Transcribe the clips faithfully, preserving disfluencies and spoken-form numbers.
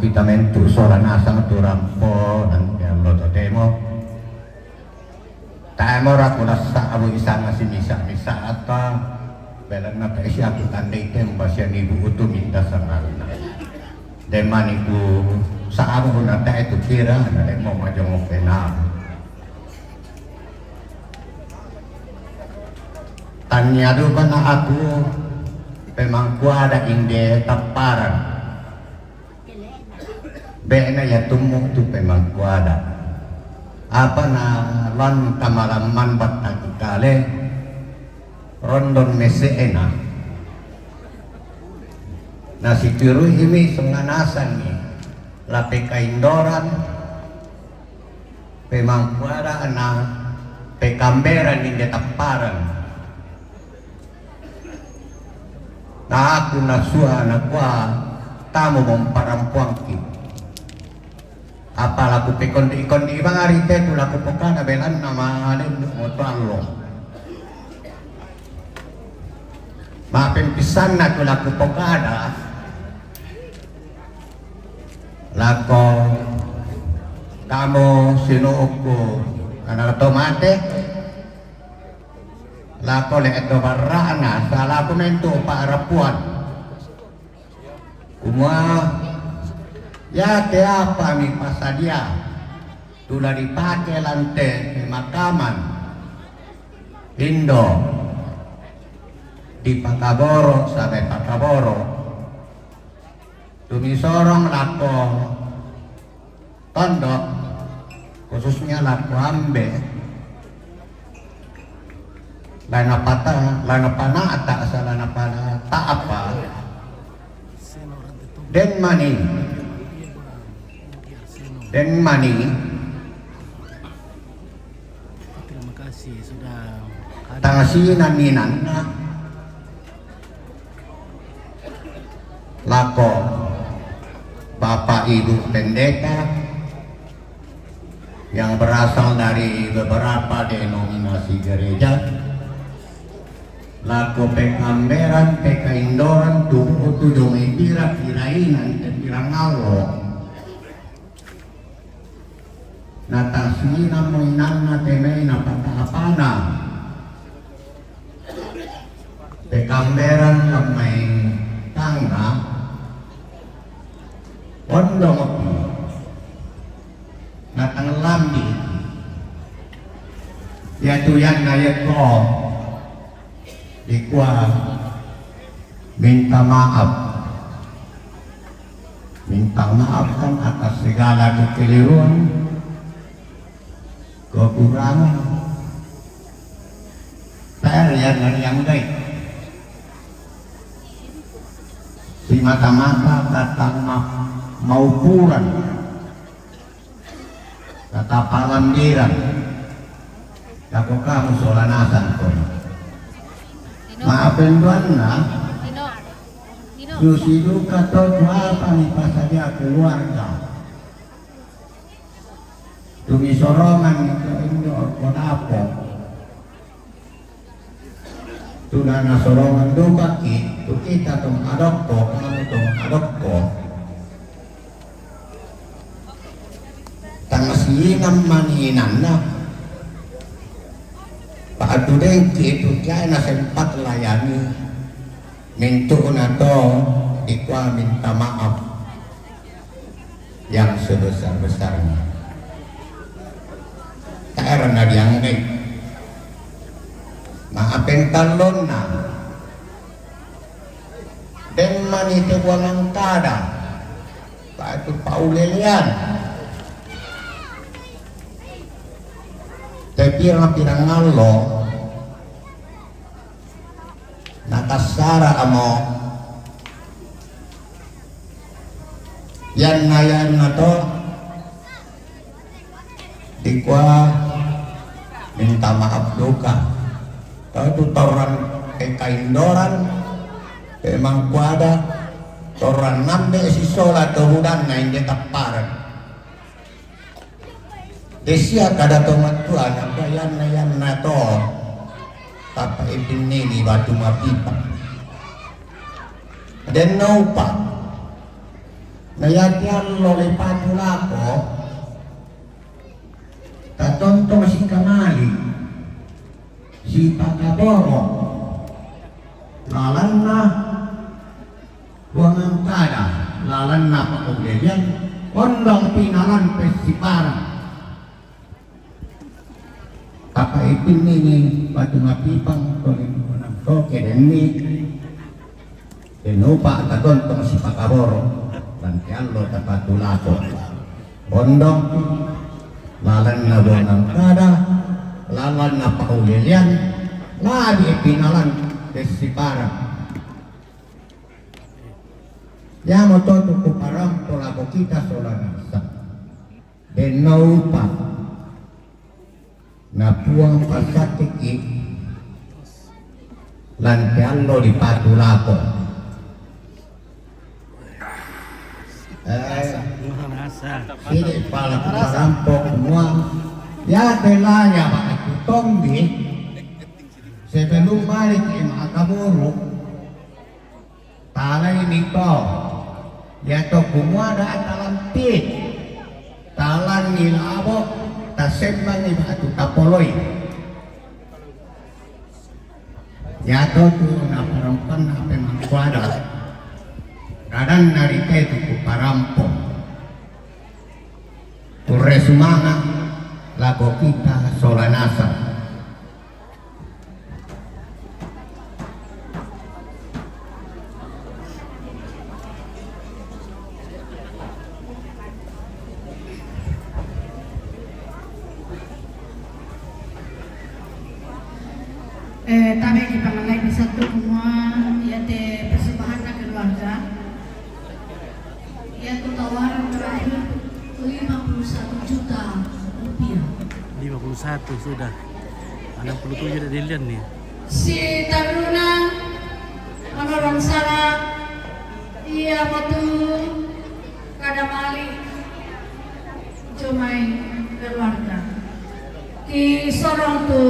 Kita mentu sola nasang tu rampo nan diallo totemo. Tae mora kulassa abu isana simisa-misa ata belanna tae isi aku tandai temba sia nibu utu minta sanganna. Demani ku saabu na tae tu kira na demo majongo pena. Tania duka na aku pemangkuada inde tapparan. Be'na iya tummu tu pemangkuada. Apa na lan tamalamman battaki kale rondon mese'ena. Nasitiruhimi senganasanni la pekaindoran pemangkuada na pekamberan inde tapparan. Na aku nasua nakua tamu momparampuangki. Apa laku pekondi-kondi bari te tu laku pokana belanna malendu moto allo. Mapempisanna tu laku pokana lako kamu sinuukku anak to mate. Lako le eto barra'na salaku mentu pa'rapuan. Kumua yake apa mi pasadia tula dipake lante makaman indo dipakaboro sabe pakaboro tumisorong lako tondok khususnya lako ambe lana pata lana panata asa lana panata apa den mani den mani Terima kasih sudah tangasinan ninanna lako Bapak Ibu Pendeta yang berasal dari beberapa denominasi gereja lako pekamberan pekaindoran tubuh tujuh mipira kirainan tepirangalo. Natasina moinanna temei napatapana pekamberan lemmai tangga ondomoki natangellambi yatuyanna yekko dikua minta maaf. Minta maaf kan atas segala kekeliruan, kekurangan. Tae riang-riang dai. Simata-mata tatang ma maupuran. Katapalambiran dako kamu sola nasang ko. Maapenduanna susi duka to tu apa ni pasadia keluarga. Tumisorongan ni to indo orko dapo. Tuna nasorongan dukaki tu kita tong adokko kamu tong adokko. Tangasiinang maninanna paatu dengki tu kiana sempat layani mintu'na to dikua minta maaf. Yang sebesar-besarnya. Taeranna dianggai. Maapeng tallonna. Demmani te buangang kada. Paatu paulelean. Te pirang-pirang allo. Nakassara amo yanna-yanna to dikua minta maaf duka to tu torran pekaindoran pemangkuada torran nambe sisola to hudanna inde tappareng. Desia kada to mattua napa yanna yanna to tappa ipinnini batu mapipa. Denno upa Na iate allo lipatu lako, tatontong sikamali, sipakaboro, lalanna buangan kada, lalanna pakaulelian, ondong pinalan pessiparang. Tappa ipinni ni batu mapipang tuli nang to kedenni. Denupa tatontong sipakaboro, lan te allo tapatu lako. Ondong, lalanna buangan kada, lalanna pakaulelian, labi pinalan pessiparang. Iamoto tu kuparampo lako kita sola nasang. Denno upa na Puang passakkeki lan te allo lipatu lako. Eh, sidi pala kuparampo kumua, iate laya batu tombi, sebelum balik maka buru, talaimi to. Iato kumua da talampi, talangi labo, tasembangi batu tapoloi. Iato tu naparampanna pemangkuada. Radanna rite tu kuparampo. Kurre sumanga lako kita sola nasang. Eh, tabe ki pangallai bersatu kumua iate persembahanna keluarga. Iatu tawaran terakhir lima puluh satu juta rupiah. Lima puluh satu sudah. Enam puluh tujuh dari Lian nih. Si taruna manorong sala, iamotu kada mali jomai keluarga. Ki sorong tu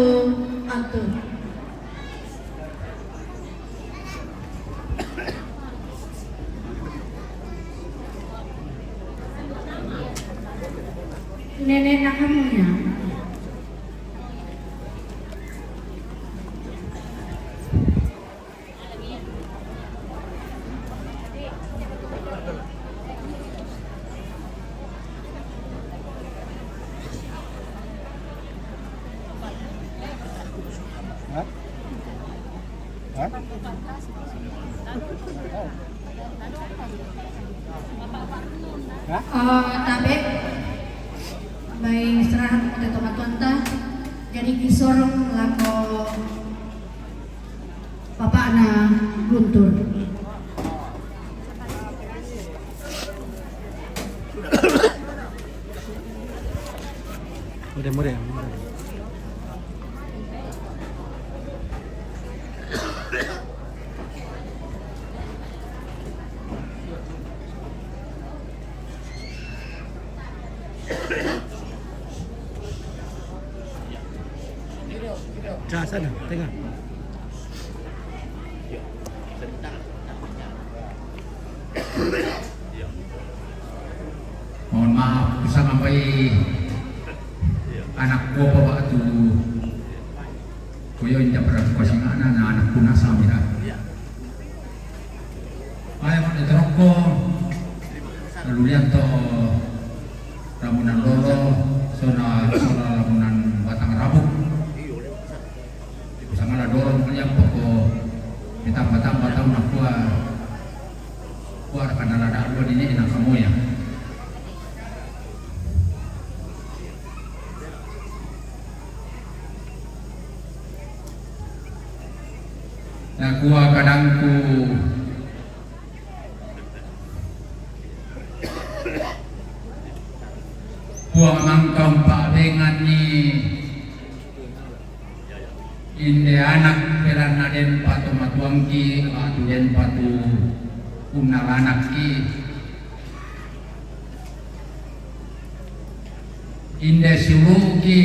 atu. Nenek nak kamu ya? Hah? Hah? Hah? Eh, tabe, bai istirahat te tomatuanta, jadi ki sorong lako bapakna Guntur. Mure, mure. Sana, tengah. Mohon maaf, bisa sampai anak gua bawa tu. Kuyo inda pernah kuasingana na anak kuna samira. Ayo, mak, ditorokko. Lalu lihat to ramunan lolo, sona, sona ramunan batang rabu. Sangala dorong kalian poko ditambah-tambah tahu nak kuah. Kuah akan ada dua ini nak kamu ya. Nakua kadangku, Puang mangka umpa'benganni inde anak, belanna den patomatuangki, ba'tu den patu unnalanakki. Inde siulu'ki,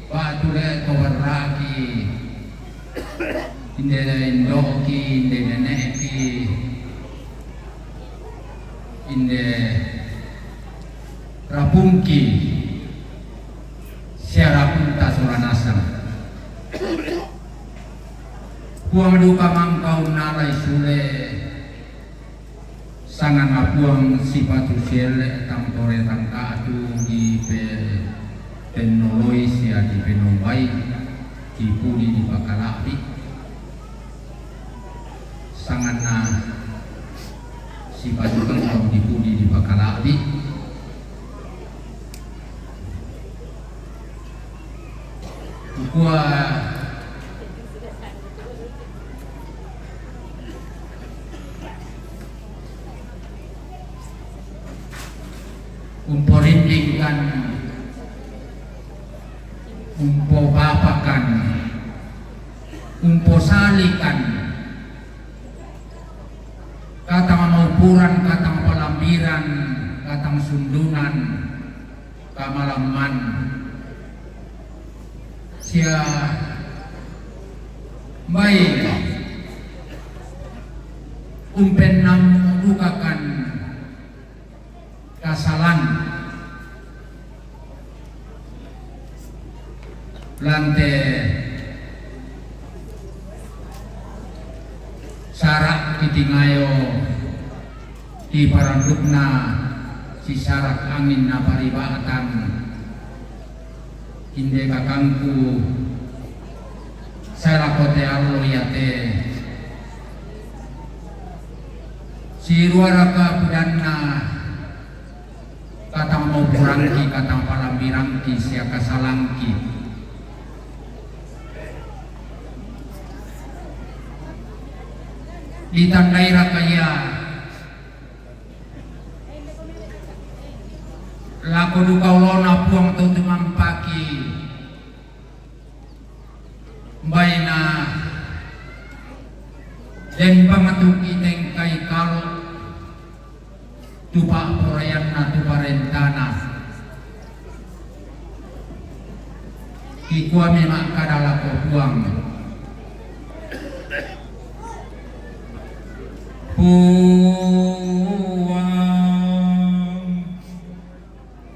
ba'tu de to werra'ki, inde indo'ki, inde nene'ki, Inde rapungki sia rapunta sola nasang. Puang duka mangkau nalai sule, sanganna Puang sipatu sielle tang tore tang katu di pe-, pennoloi sia di penombai, di pudi di pakala'bi. Sanganna sipatu tau di pudi di pakala'bi. Kukua umporindingkan, umpopapakan, umposalikan, katang maupuran, katang palambiran, katang sundunan, kamalamman. Sia mbai umpennammu dukakan kasalan. Lante sara' kitingayo di parandukna sisara' angin na pariba'tan. Inde kakangku, sae lako te allo iate, siruaraka pudanna katang maupurangki, katang palambirangki sia kasalangki? Ditandairaka ia lako duka olona Puang to tumampaki? Mbaina den bang tu kitengkai kalo tu pa'poraianna, tu parentana. Kikuami makkada lako Puang, Puang,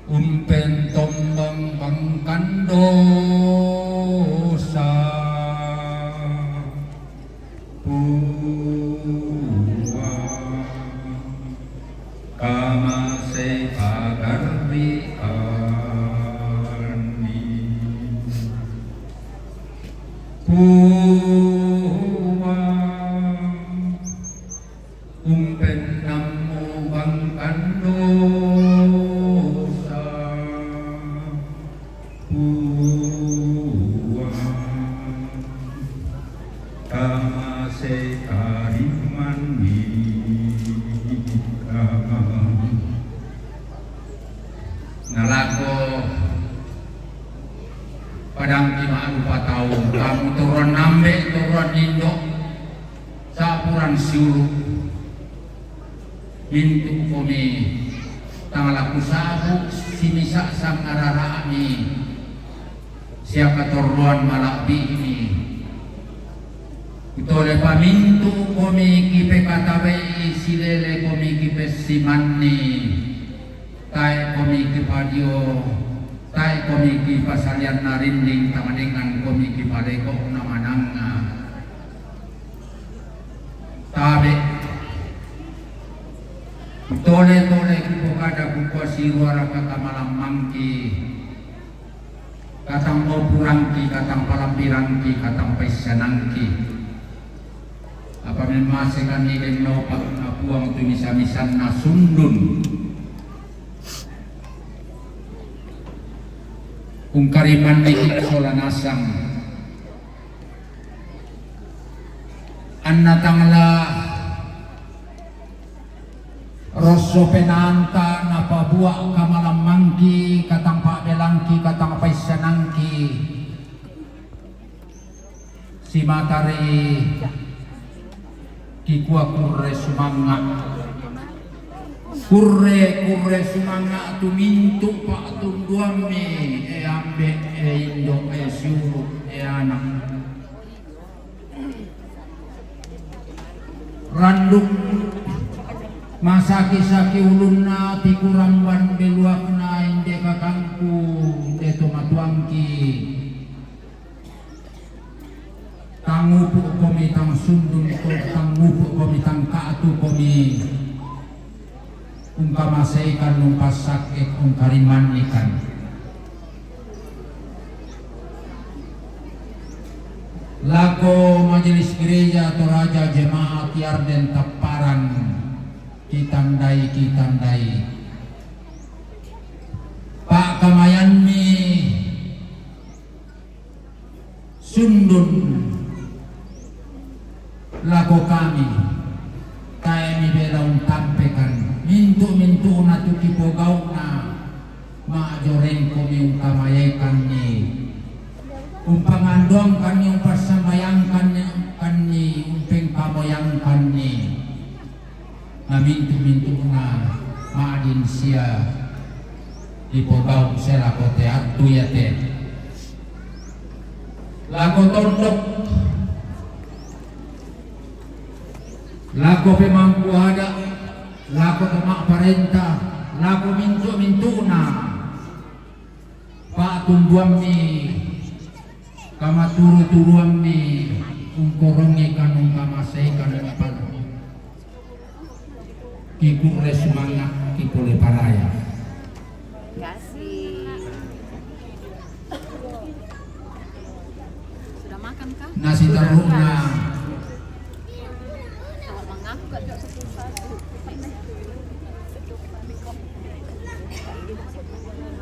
umpentombang bangkan dosa. Puang, kamasei pagarri'anni. Puang, umpennammu bangkan dosa. Puang, kamasei tarimmanni. Nalako padangki ma'rupa tau, kamu turuan nambe, turuan indo, sapuran siulu. Mintu' komi tang laku sabu simisa sangarara'mi sia katorroan mala'bi'mi. Kutole pamintu' komi kipekatabe'i, silele komi kipessimanni. Tae' komi kipadio, tae' komi kipasalianna rinding, tamanengan komi kipaleko' na mananga. Tabe'. Tole-tole kupokada, kukua siruaraka kamalammangki, katang maupurangki, katang palambirangki, katang paissanangki. Apa memmasekanni den naopa' na Puang tu misa-misanna sundun. Ungkarimanni sola nasang. Anna tangla rosso penaanta napabua' kamalammangki, katang pa'belangki, katang paissanangki. Simata ri kikua kurre sumangnga'. Kurre, kurre sumangnga' tu mintu' pa'tunduammi, e ambe', e indo', e siulu', e ana'. Randuk Masaki-saki ulunna, tikuramban beluakna, inde kakangku, inde tomatuangki. Tangupu' komi, tang sundun ko, tangupu' komi, tang ka'tu komi. Ungkamaseikan, ungpasakke, ungkarimannikan. Lako Majelis Gereja Toraja Jemaat Yarden Tapparan, kitandai, kitandai. Pa'kamayanmi sundun lako kami, tae' mibela untampekan, mintu'-mintu'na tu kipogau'na, ma'jorengkomi ungkamayaikanni, umpangandoangkanni, umpassambayangkanni, kanni, umpengkamoyangkanni. Na mintu'-mintu'na ma'din sia dipogau' sia lako te attu iate. Lako tondok, lako pemangku ada', lako to ma'parenta, lako mintu'-mintu'na. Pa'tunduammi, kamaturu-turuammi, ungkorongi kanung kamasei kanung panu. Kikurre sumanga', kipole paraya. Kasih. Sudah makan kah? Nasi taruhna.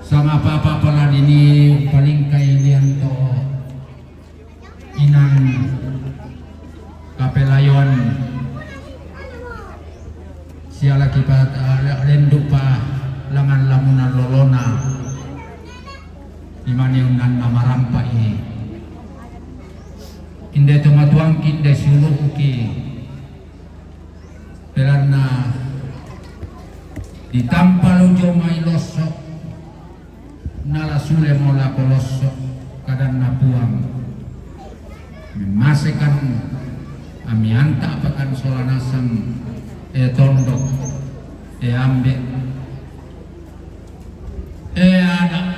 Sangapa-apa pala dini palingkai lianto inang kapelayon sialaki pa, eh, lendu' pa langan lamunan lolona. Imane unnanna marampa'i. Inde tomatuangki, inde siulu'ki. Belanna ditampa lu jomai losso', nala sulemo lako losso', kadanna Puang. Memmasekan, ami anta'pakan sola nasang, e tondok, e ambe', e ana',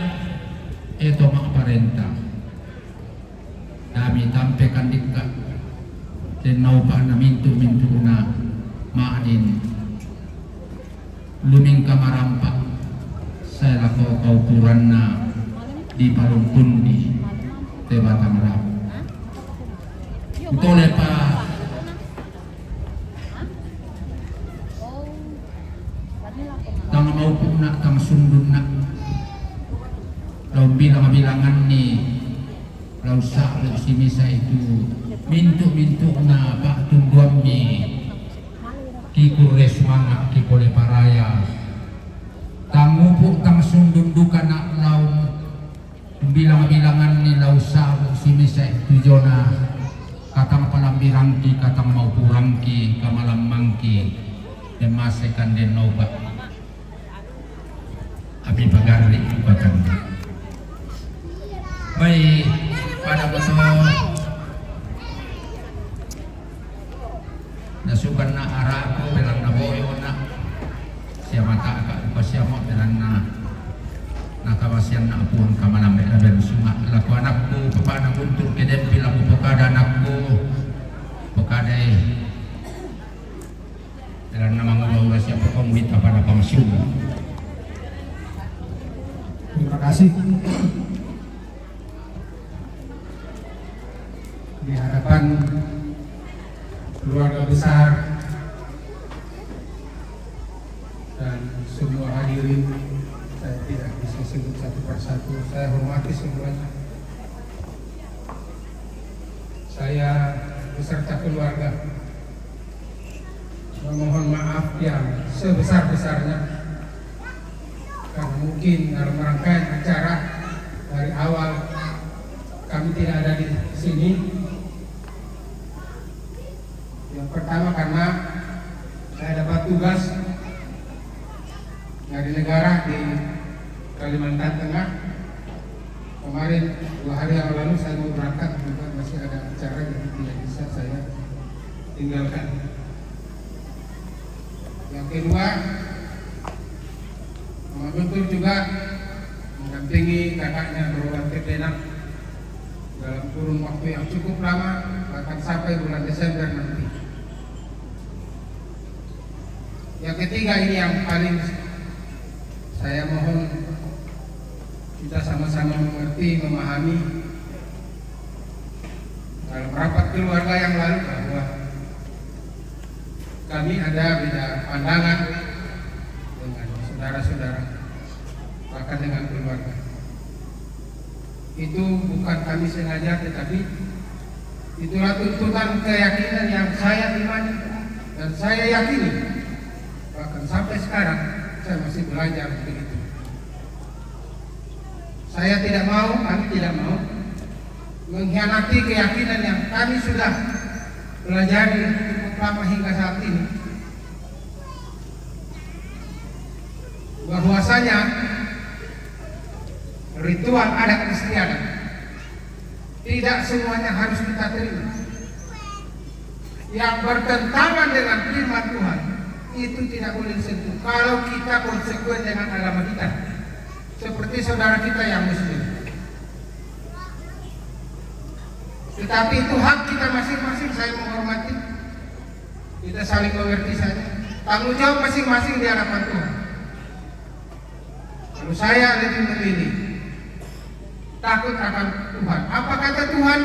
e to ma'parenta. Kami tampe kandikka, den naupa'na mintu'-mintu'na ma'din lumingka marampa' sae lako kauturanna dipalungkundi te batang rau. Utolepa tang maupu'na, tang sundunna, lau bilang-bilanganni, lau sa'bu simisa itu, mintu'-mintu'na pa'tunduammi, kikurre sumanga', kipole paraya, tang upu', tang sundun dukana lau bilang-bilanganni lau sa'bu simisa itu jona, katang palambirangki, katang maupurangki, kamalammangki, den masekan den naupa'. Ami pagarri' batang. Bai, pada betul. Nasukanna ara'ku belanna boyona. Sia mata'ka' upasiamo belanna nakawasianna Puang kamalambe laben sunga' lako anakku, papa'na guntur kedempi lako pokada anakku. Pokadai. Belanna mangura-ura siapa kamu minta pada pangsiumu. Terima kasih. Di hadapan keluarga besar dan semua hadirin, saya tidak bisa sebut satu persatu. Saya hormati semuanya. Saya beserta keluarga memohon maaf yang sebesar-besarnya karena mungkin dalam rangkaian acara dari awal kami tidak ada di sini. Yang pertama karena saya dapat tugas dari negara di Kalimantan Tengah. Kemarin, dua hari yang lalu saya mau berangkat juga masih ada acara, jadi tidak bisa saya tinggalkan. Yang kedua, Mama Guntur juga mendampingi kakaknya berobat ke Penang dalam kurun waktu yang cukup lama, bahkan sampai bulan Desember nanti. Yang ketiga, ini yang paling saya mohon kita sama-sama mengerti, memahami dalam rapat keluarga yang lalu bahwa kami ada beda pandangan dengan saudara-saudara, bahkan dengan keluarga. Itu bukan kami sengaja, tetapi itulah tuntutan keyakinan yang saya imani dan saya yakini. Bahkan sampai sekarang saya masih belajar untuk itu. Saya tidak mau, kami tidak mau mengkhianati keyakinan yang kami sudah pelajari cukup lama hingga saat ini, bahwasanya ritual adat istiadat tidak semuanya harus kita terima. Yang bertentangan dengan firman Tuhan itu tidak boleh disentuh kalau kita konsekuen dengan agama kita, seperti saudara kita yang Muslim. Tetapi itu hak kita masing-masing, saya menghormati. Kita saling mengerti saja. Tanggung jawab masing-masing di hadapan Tuhan. Kalau saya lebih memilih takut akan Tuhan, apa kata Tuhan,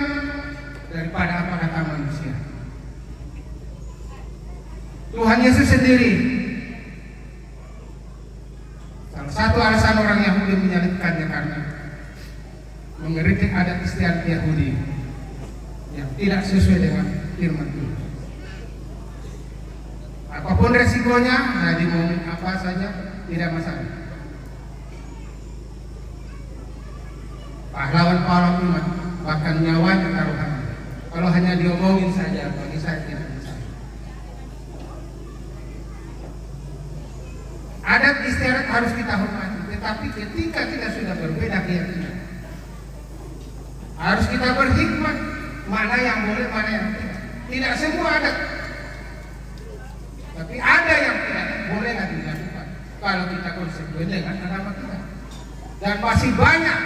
daripada apa kata manusia. Tuhan Yesus sendiri, salah satu alasan orang Yahudi menyalibkannya karena mengkritik adat istiadat Yahudi yang tidak sesuai dengan firman Tuhan. Apapun resikonya, mau diomongin apa saja, tidak masalah. Pahlawan-pahlawan iman, bahkan nyawanya taruhan kalau hanya diomongin saja, bagi saya tidak masalah. Adat istiadat harus kita hormati, tetapi ketika kita sudah berbeda keyakinan, harus kita berhikmat mana yang boleh, mana yang tidak. Tidak semua adat, tapi ada yang tidak boleh lagi dilakukan kalau kita konsekuen dengan agama kita. Dan masih banyak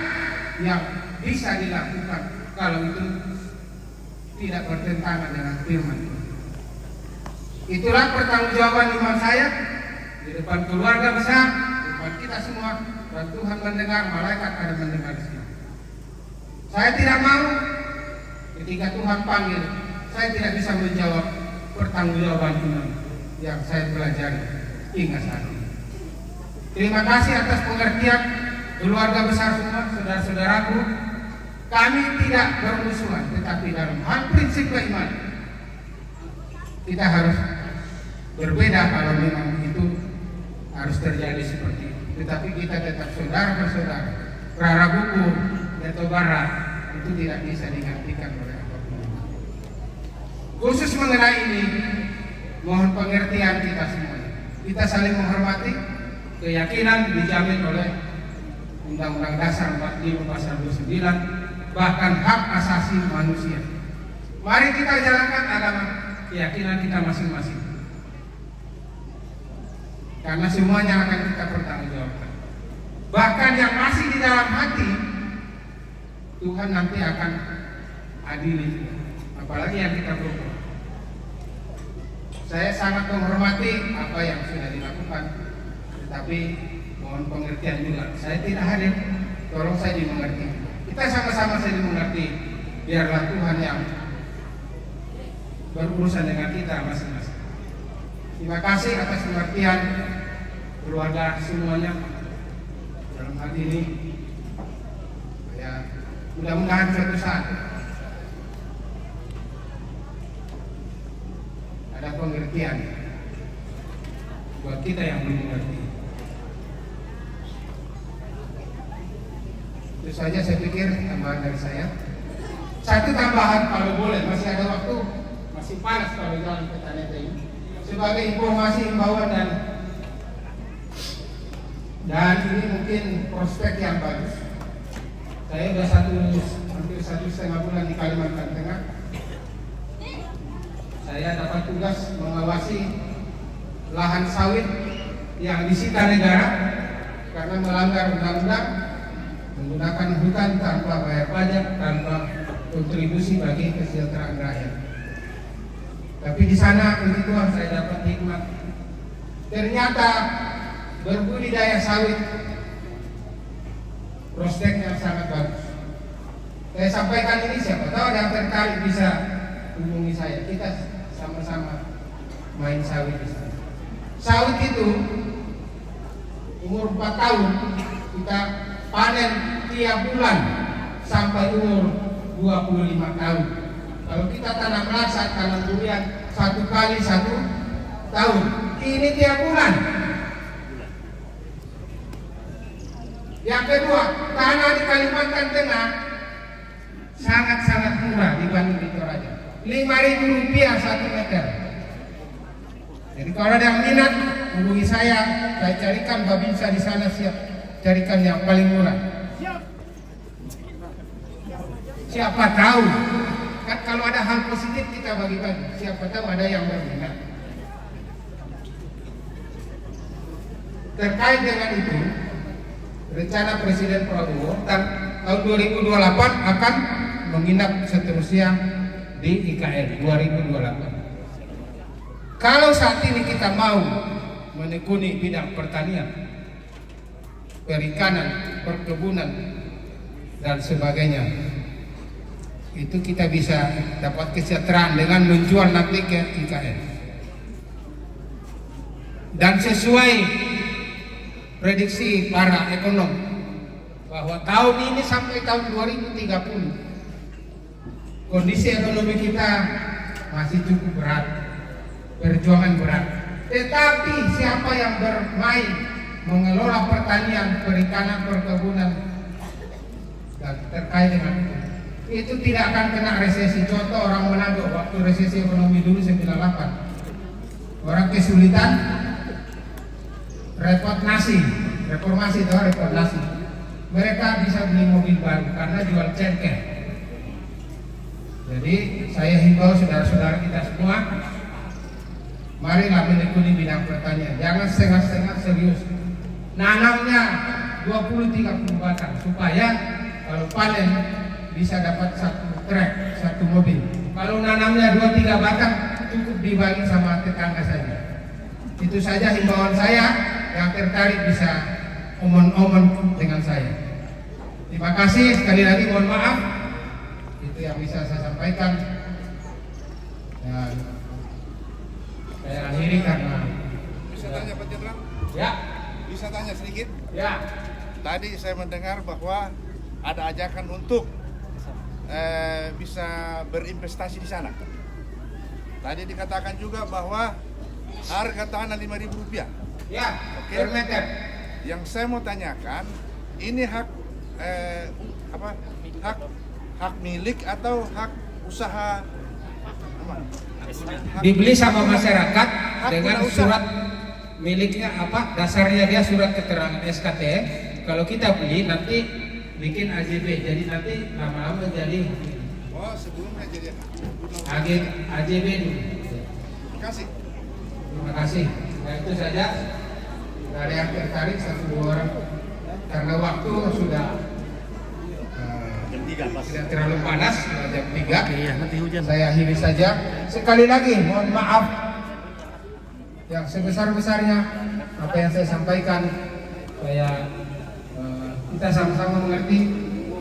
yang bisa dilakukan kalau itu tidak bertentangan dengan firman Tuhan. Itulah pertanggungjawaban iman saya di depan keluarga besar, di depan kita semua, dan Tuhan mendengar, malaikat ada mendengar di sini. Saya tidak mau ketika Tuhan panggil, saya tidak bisa menjawab pertanggungjawaban iman yang saya pelajari hingga saat ini. Terima kasih atas pengertian keluarga besar semua, saudara-saudaraku. Kami tidak bermusuhan, tetapi dalam hal prinsip keimanan, kita harus berbeda kalau memang itu harus terjadi seperti itu. Tetapi kita tetap saudara bersaudara. Rara buku, Dato Bara, itu tidak bisa digantikan oleh apapun. Khusus mengenai ini, mohon pengertian kita semuanya. Kita saling menghormati, keyakinan dijamin oleh Undang-Undang Dasar empat puluh lima Pasal dua puluh sembilan, bahkan hak asasi manusia. Mari kita jalankan agama keyakinan kita masing-masing. Karena semuanya akan kita pertanggungjawabkan. Bahkan yang masih di dalam hati, Tuhan nanti akan adili juga. Apalagi yang kita berbuat. Saya sangat menghormati apa yang sudah dilakukan, tetapi mohon pengertian juga. Saya tidak hadir, tolong saya dimengerti. Kita sama-sama saling mengerti. Biarlah Tuhan yang berurusan dengan kita masing-masing. Terima kasih atas pengertian keluarga semuanya dalam hal ini. Ya, mudah-mudahan suatu saat ada pengertian buat kita yang belum mengerti. Itu saja saya pikir tambahan dari saya. Satu tambahan kalau boleh, masih ada waktu, masih panas kalau jalan ke Tanete ini. Sebagai informasi, imbauan dan dan ini mungkin prospek yang bagus. Saya sudah satu hampir satu setengah bulan di Kalimantan Tengah. Saya dapat tugas mengawasi lahan sawit yang disita negara karena melanggar undang-undang, menggunakan hutan tanpa bayar pajak, tanpa kontribusi bagi kesejahteraan rakyat. Tapi di sana, puji Tuhan, saya dapat hikmat. Ternyata berbudidaya sawit prospeknya sangat bagus. Saya sampaikan ini, siapa tahu ada yang tertarik bisa hubungi saya. Kita sama-sama main sawit di sana. Sawit itu umur empat tahun, kita panen tiap bulan sampai umur dua puluh lima tahun. Kalau kita tanam rasa, tanam durian, satu kali satu tahun. Ini tiap bulan. Yang kedua, tanah di Kalimantan Tengah sangat-sangat murah dibanding di Toraja. Lima ribu rupiah satu meter. Jadi kalau ada yang minat, hubungi saya, saya carikan babinsa di sana, siap carikan yang paling murah. Siapa tahu, kan kalau ada hal positif kita bagi-bagi, siapa tahu ada yang berminat. Terkait dengan itu, rencana Presiden Prabowo, tahun dua ribu dua puluh delapan akan menginap seterusnya di I K L dua ribu dua puluh delapan. Kalau saat ini kita mau menekuni bidang pertanian, perikanan, perkebunan, dan sebagainya, itu kita bisa dapat kesejahteraan dengan menjual nanti ke I K L. Dan sesuai prediksi para ekonom, bahwa tahun ini sampai tahun dua ribu tiga puluh, kondisi ekonomi kita masih cukup berat, perjuangan berat. Tetapi siapa yang bermain mengelola pertanian, perikanan, perkebunan, dan terkait dengan itu, itu tidak akan kena resesi. Contoh orang Manado waktu resesi ekonomi dulu sembilan delapan. Orang kesulitan, repot nasi, reformasi itu repot nasi. Mereka bisa beli mobil baru karena jual cengkeh. Jadi saya himbau saudara-saudara kita semua, marilah menekuni bidang pertanian. Jangan setengah-setengah, serius. Nanamnya dua puluh tiga puluh batang supaya kalau panen bisa dapat satu trek, satu mobil. Kalau nanamnya dua tiga batang, cukup dibagi sama tetangga saja. Itu saja himbauan saya, yang tertarik bisa omong-omong dengan saya. Terima kasih, sekali lagi mohon maaf. Itu yang bisa saya sampaikan. Dan saya akhiri karena Bisa tanya, Pak Jenderal? Ya. Bisa tanya sedikit? Ya. Tadi saya mendengar bahwa ada ajakan untuk eh, bisa berinvestasi di sana. Tadi dikatakan juga bahwa harga tanah lima ribu rupiah. Ya, oke, per meter. Yang saya mau tanyakan, ini hak eh, apa, hak hak milik atau hak usaha, apa? Hak, dibeli sama masyarakat hak dengan guna usaha. Surat miliknya apa, dasarnya dia surat keterangan S K T. Kalau kita beli, nanti bikin A J B, jadi nanti lama-lama jadi. Oh, sebelumnya jadi A G, A J B dulu. Terima kasih. Terima kasih. Ya, itu saja. Tidak ada yang tertarik, satu dua orang. Karena waktu sudah eh, jam tiga pas. Tidak terlalu panas, jam tiga. Oke, iya, nanti hujan. Saya akhiri saja. Sekali lagi, mohon maaf yang sebesar-besarnya apa yang saya sampaikan, supaya eh, kita sama-sama mengerti,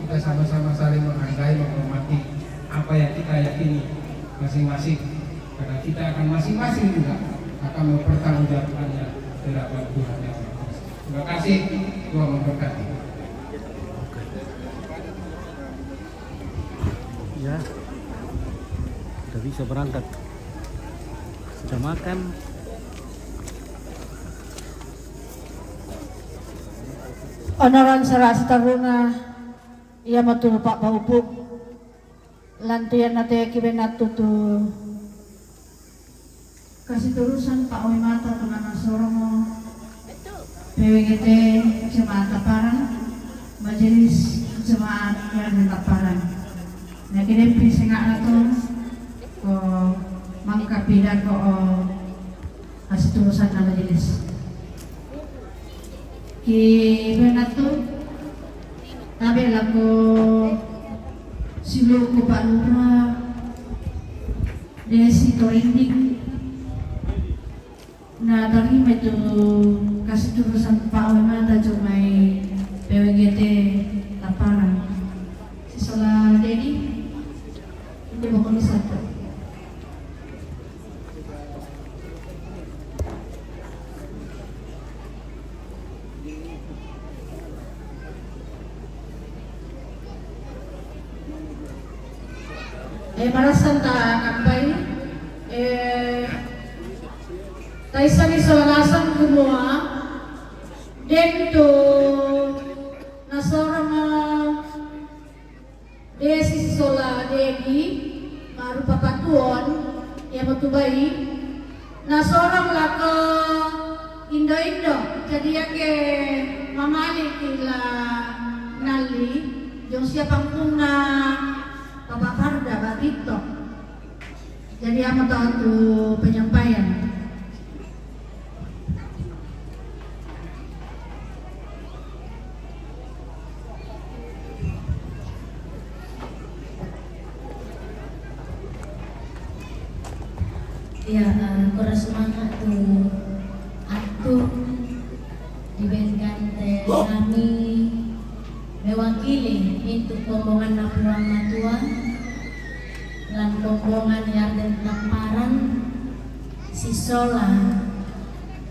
kita sama-sama saling menghargai, menghormati apa yang kita yakini masing-masing. Karena kita akan masing-masing juga akan mempertanggungjawabkannya di hadapan Tuhan yang Maha Kuasa. Terima kasih, Tuhan memberkati. Ya, udah bisa berangkat. Sudah makan. Onoran sera' si taruna, iya matu Pak Paupuk, lantu iyanna te kibenattu tu kasiturusan Pak Oimata Tonganasoromo, P W G T Jemaat Taparang, Majelis Jemaat yang Taparang. Na kedempi senga'na to, ko mangka pidako o as Turusan na majelis. Ki Bernardo, tabe' lako si Luko Pak Lurah, Desi Torinding, na tarima itu kasi turusan Pak Wemata jomai P W G T Taparang. Sisola Dedi, ini pokoknya satu. Eh, marasan ta kampai, eh, taisa ni sola nasang kumua, den tu nasorong, eh, Desi sola Dedi, marupa patuon, ia motubai, nasorong lako indo-indo, jadi ake mamali kila nali, jong sia pangkungna Papa Farda Batito. Jadi, amo tau tu penyampaian. Ya, eh, kura semangat tu atu di bengkante kami mewakili untuk kombongan na puang matua lan kombongan Yarden Tamparan sisola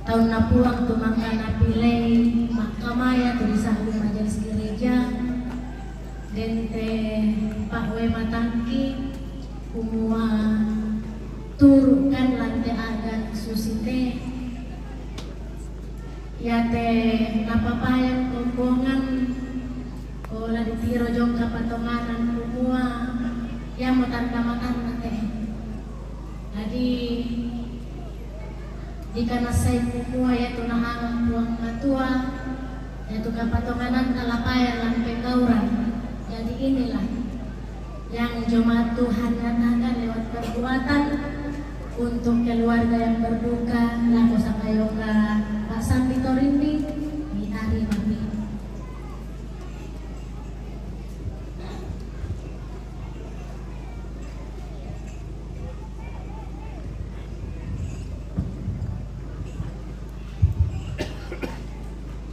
taun na puang tu mangka napilei makkamaya tu di sahung majelis gereja dente Pak Wematangki kumua turukan lante agan susite. Iate napapayan kombongan, o la ditiro jong kapatonganan kumua, ia mo tanda matanna te. Jadi, jika nasai kumua, iatu nahangang puang matua, iatu kapatonganan talapayan lan pengauran. Jadi inilah yang joma Tuhan nyatakan lewat perbuatan untuk keluarga yang berduka, lako sakayoka Pak Sandi Torinding, di hari ini.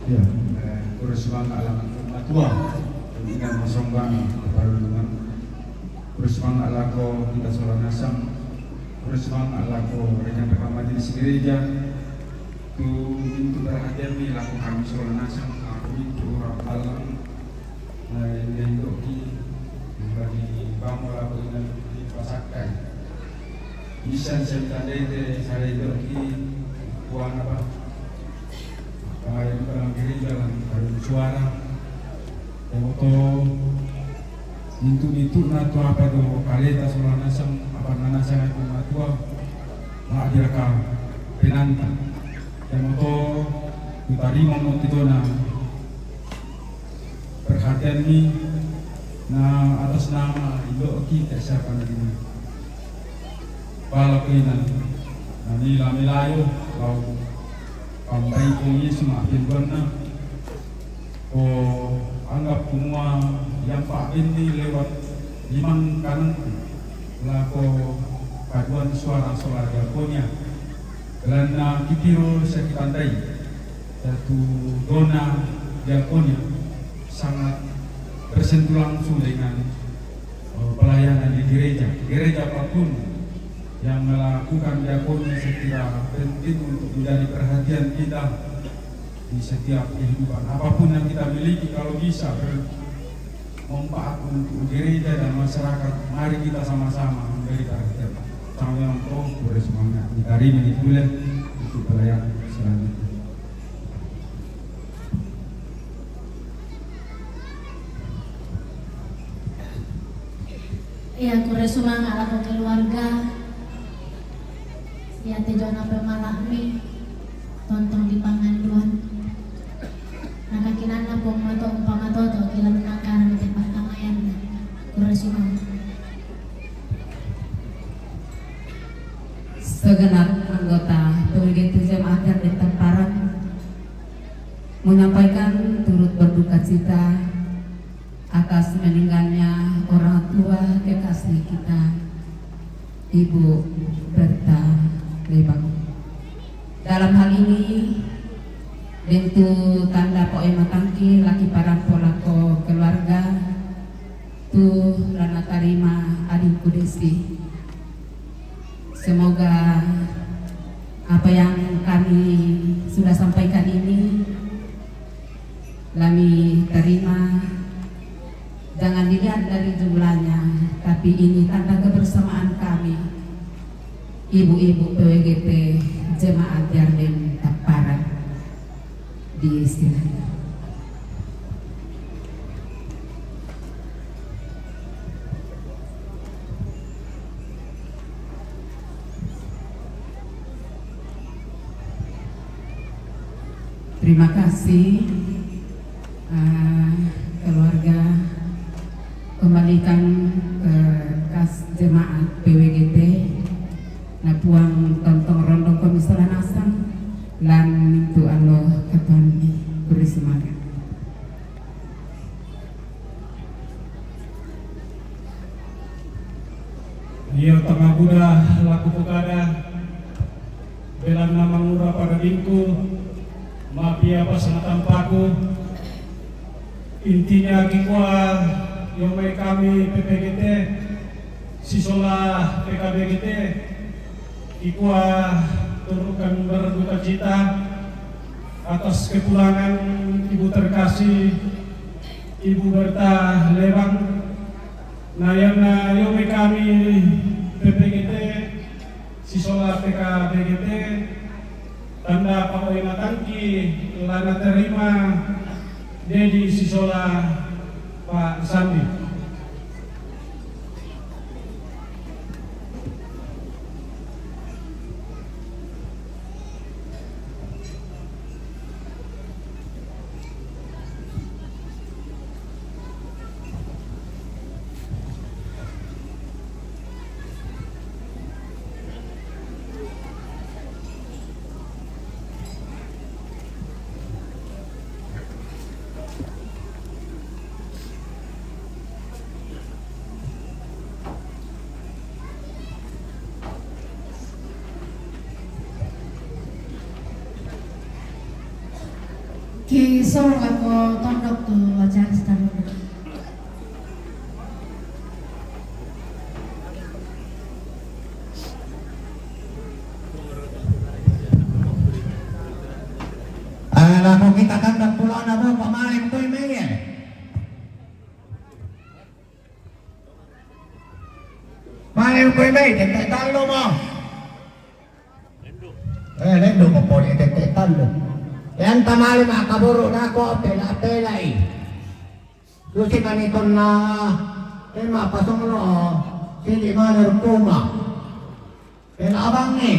Ya, eh, kura sumanga' lako matua, ina masomba kepada Tuhan. Kura sumanga' lako kita sola nasang, kura sumanga' lako rekan-rekan majelis gereja, tu mintu' perhatian ni lako kami sola nasang, aku mintu' orang balang, na indoki, bagi bangun lako ina di pasakkai. Isan sentandete sare indoki, kuana ba. Kaya di dalam gereja lan paduan suara. Oto, mintu'-mintu'na tu apa do kaleta sola nasang, apa na nasang aku matua, la diraka penanta. Oto, kutarima mo titona perhatianni na atas nama indoki, siapa namanya? Pala ko ina, na mila-milayo, lao pambaikon Yesu ma'pembanna. Ko anggap kumua yang pa'benni lewat limang kananku, lako paduan suara sola diakonia. Belanna kitiro sia kitandai, satu dona diakonia sangat bersentuh langsung dengan eh, pelayanan di gereja. Gereja apapun yang melakukan diakonnya, saya kira penting untuk menjadi perhatian kita di setiap kehidupan. Apapun yang kita miliki, kalau bisa bermanfaat untuk gereja dan masyarakat, mari kita sama-sama memberi perhatian. Sama yang toh, boleh semangat. Kita hari ini boleh untuk pelayanan selanjutnya. Iya, kure sumanga' lako keluarga. Iya, te jona pemala'mi, tontong di panganduan. Nakakinanna Puang Matua umpama toto, kilalunna karang te pa'tamayanna. Kure sumanga'. Segenap anggota P W G T Jemaat Menyampaikan turut berduka cita atas meninggalnya orang tua kekasih kita, Ibu Berta Lebang. Dalam hal ini, dentu tanda poe matangki laki parampo lako keluarga, tu la natarima adingku desi. Semoga apa yang kami sudah sampaikan ini kami terima. Jangan dilihat dari jumlahnya, tapi ini tanda kebersamaan kami, ibu-ibu P W G T Jemaat Jardin Taparan di Sinaga. Terima kasih, eh, keluarga. Kembalikan ke kas jemaat P W G T, napuang tontong rondong komisalan asang, lan mintu alo katuanmi. Kuri sumanga. Iyo tama buda laku pukada, belanna mangura paradingku, mapia pasangatampaku. Intinya kikua, iyo mai kami P P G T sisola P K B G T, kikua turutkan berduka cita atas kepulangan Ibu terkasih, Ibu Berta Lebang. Nayanna iyo mai kami P P G T sisola P K B G T, tanda paoe matangki la natarima Dedi sisola Pak Sandi. Ki sorong lako tondok tu acara sitaruna. Eh, lako kita kandak pulona mo, pamaleng koi mai e. Maleng koi mai, tette tallu mo. Eh, lendu mo pole tette tallu. Yang tamali ma kaburu nako pela-pelai. Susi mani tonna, tema pasonglo, sili maler kuma. Pela abangi.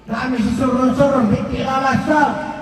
Kami sisurun-surun, piti lalasa.